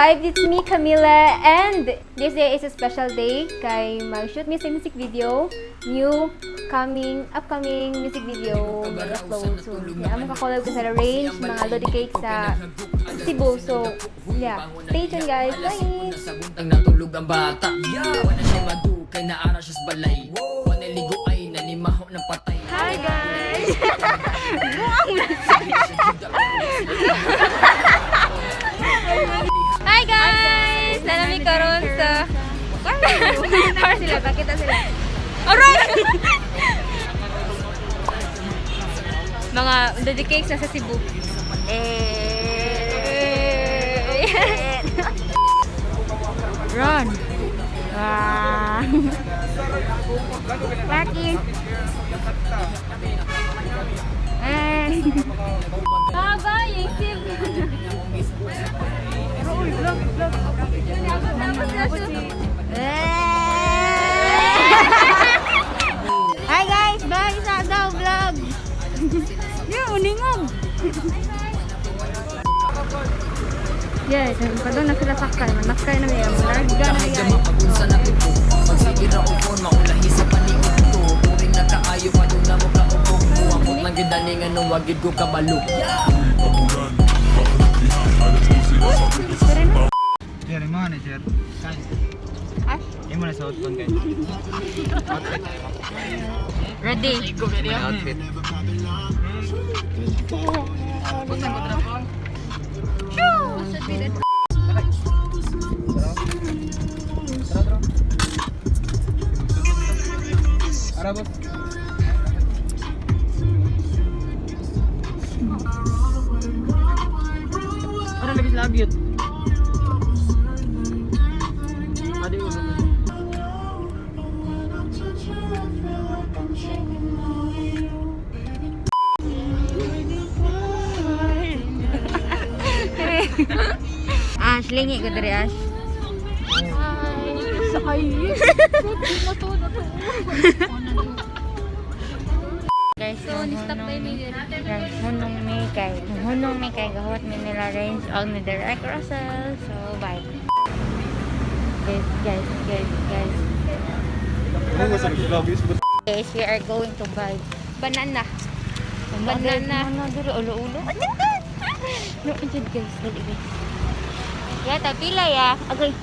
Vibes! It's me, Camila, and this day is a special day kay mag-shoot me sa music video. New coming, upcoming music video may upload soon. Yeah, among ka-collab ko sa Range, mga Lodi Cake sa Cebu. So, yeah, stay tuned, guys. Bye! Sa buntag natulog ang bata. Wala siya madukay na ara siya sa balay. Wala ligo ay nanimaho ng patay. Hi, guys! Hi, guys! Nanami karon sa Sila, pakita sila. Aray! Mga Lodi Cakes nasa Cebu. Eh. Run. Wow. Lucky. Eh. Baba, yung Cebu. Eh. Hi guys, bye sa daw vlog. Yeah, uningog. Yes, padung na sila sakay. Manakay na may larga na may guys. Mapagunsa na tipo. Magsigira o phone, maulahi sa paniod ko. Boring na kaayo pa doon na mo kaupong. Muamot lang gyud ani nga nung wagid ko kabalo. Sir, mo ni sir. Imo na sa outfit, guys. Outfit na imo. Ready. May outfit. Ara, boss. Ara lagi sa labyot. Adi mo ba? Ash, lingi ko diri, Ash. Sakay. Guys, So, ni-stop tayo may diri. Guys, hunong mi kay hunong mi kay gahuwat mi nila Range og ni Direk Russell. So, bye. Guys, guys, guys, guys. Guys, we are going to buy Banana. Banana. Banana. Diri ulo-ulo. No, jud guys, dali guys. Ya, tapila ya. Agay.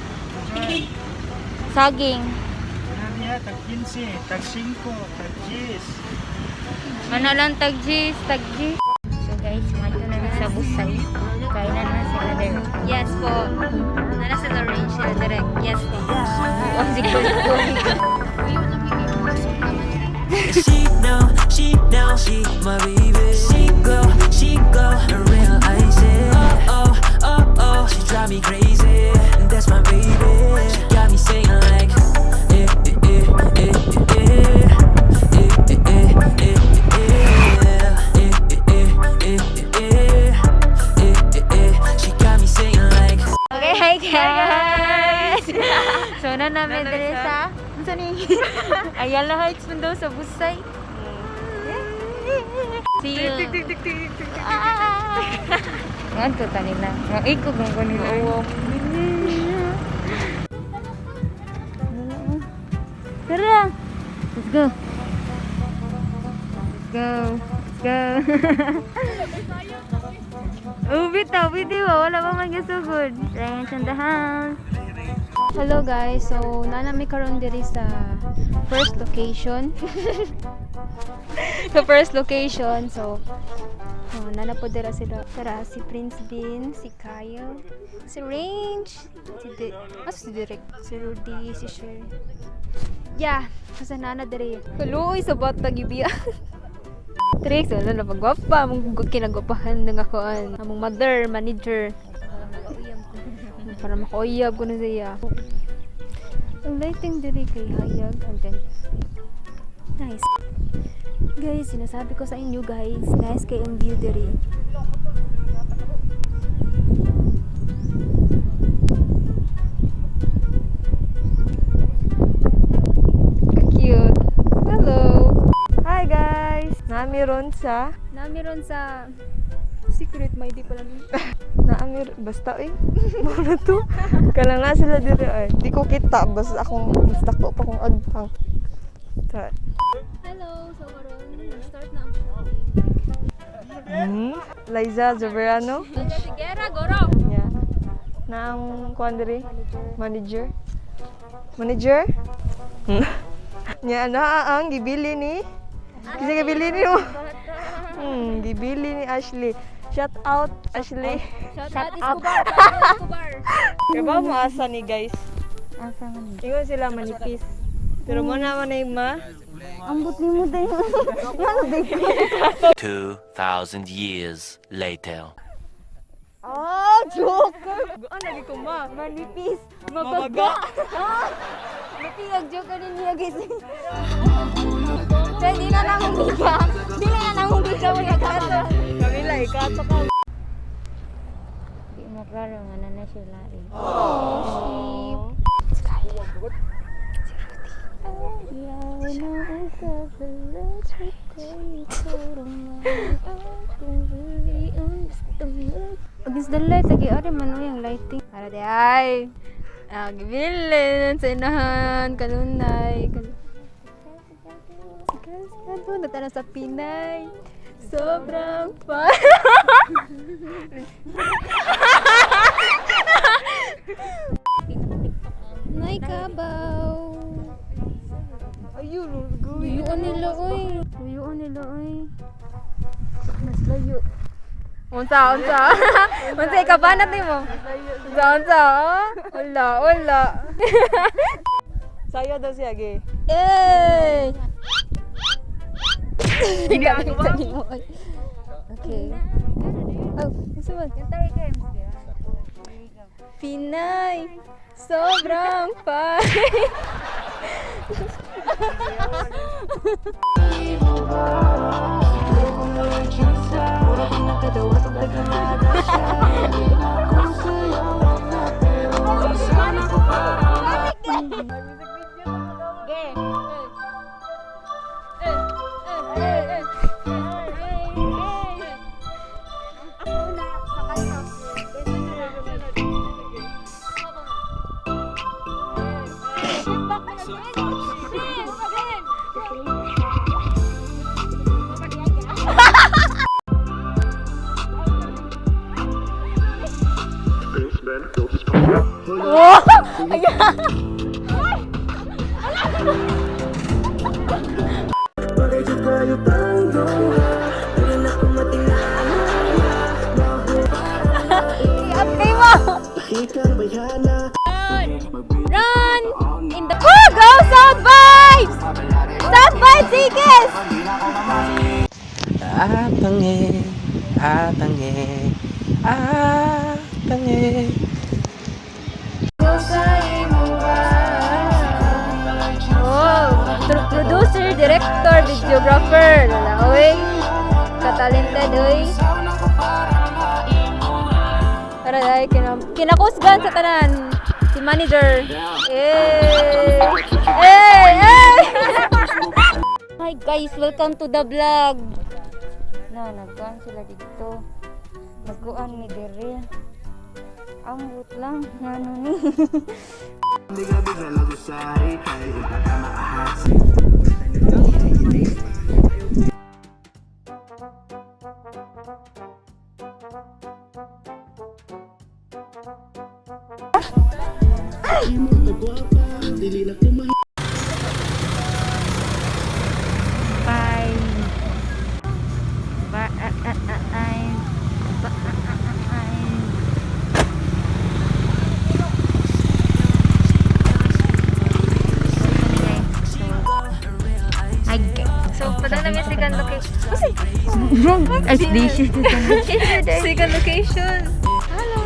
Saging. Niya, tag 15, tag 5, tag 10. Ano lang tag G's, tag G. So guys, mato na mi sa Busay. Kaya na na sila there. Yes po. Nana sa Range sila direct. Yes po. Oh, sige, go. She know, she my baby. She go, her real icy. Oh, she drive me crazy. That's my baby. She got me saying like, eh, eh, eh, eh, eh, eh, eh, eh, eh, eh, eh, eh, eh, eh, eh, eh. She got me saying like. Okay, hi guys! So na namin diri sa unsa ni? Ayala Heights man daw sa Busay. See you. Ah! Ngadto ta nila. Nga ikog man ko nila. Tara! Let's go. Let's go. Let's go. Ubit na, pwede ba? Wala pa man gasugod. Range in the house. Hello guys. So, nana mi karon diri sa first location. Sa first location. So, oh, nana po dira sila. Tara, si Prince Bin, si Kyle, si Range, si asa si Direk, si Rudy, si Sher. Yeah, kasi nana diri. Kaluoy sa bata gibiya. Trix, wala na pagwapa, mong kinagwapahan ng ako an among mother, manager. Para makauyab ko na siya. Ang lighting diri kay hayag and then nice. Guys, sinasabi ko sa inyo guys, nice kay ang view diri. Ka-cute. Hello. Hi guys! Nami ron sa Nami ron sa Secret, may di pala nun. Naamir, basta eh. Muna to. Kanang na sila diri ay. Di ko kita basta akong basta ko pa kong agpang. Sa Hello! So, karon start na ang shooting. Liza Zoberano. Sigera, goro! Yeah. Na ang kuan diri? Manager. Manager? Nya na ang gibili ni. Kasi gibili ni mo. Gibili ni Ashley. Shout out Ashley. Shout out Escobar! Escobar! Kaya ba maasa ni guys? Asa man ni? Ingon sila manipis. Pero mo naman na yung ma. Ambot nimo dayon. Ngano day? 2,000 years later. Ah, joker! Ano lagi ko ma? Manipis. Mabaga! Mapigag joke ka niya guys. Di na namong giga. Di na namong giga mga kato. Camila, ikato ka. Di mo klaro nga na na sila eh. Against the light, lagi ari man uy ang lighting. Para di ay. Ah, gibilin sa inahan kanunay. Kalsado na tara sa Pinay. Sobrang pa. Nay kabaw. Ayun, Luyuan nila oy. Luyuan nila oy. Mas layo. Unsa, unsa. Unsa ikabanat nimo? Unsa, unsa. Oh? Wala, wala. Sayo daw siya, ge. Ey! Ginagawa mo. Okay. Oh, unsa man? Pinay. Sobrang pa. Run! In the... Oh, go South Vibes! South Vibes, Ikes! Atange, atange, atange. Oh, producer, director, videographer. Lala, oy. Katalented, oy. Para dahil kinakusgan sa tanan. Si manager. Eh! Eh! Eh! Hi guys, welcome to the vlog. Na, nagkuan sila dito. Nagkuan mi diri. Ambot lang ngano ni. Bye. Ba a a a ay. Ba a a a ay. Ay, So, padala namin second location. ay, Second location. Hello.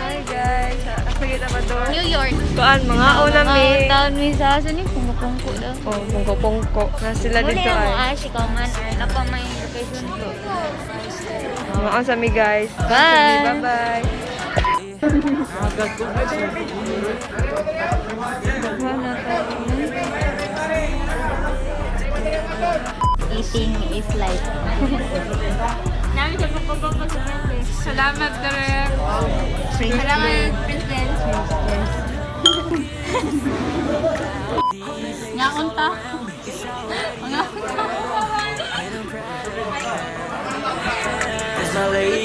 Hi guys. Ako yun naman doon. New York. Kuan, mga una Mga mi. taon mi sa asa ni kumukungko daw. Oh, pungko-pungko. Na sila Muli dito na mo ay. ah, si Kauman or napa may location ko. Mga sa mi guys. Bye. Bye-bye. Eating is life. Namin siya pagpapapa sa Prince. Salamat, Derek. Salamat, Prince. Ngaon ta. Ngaon ta. That's my lady.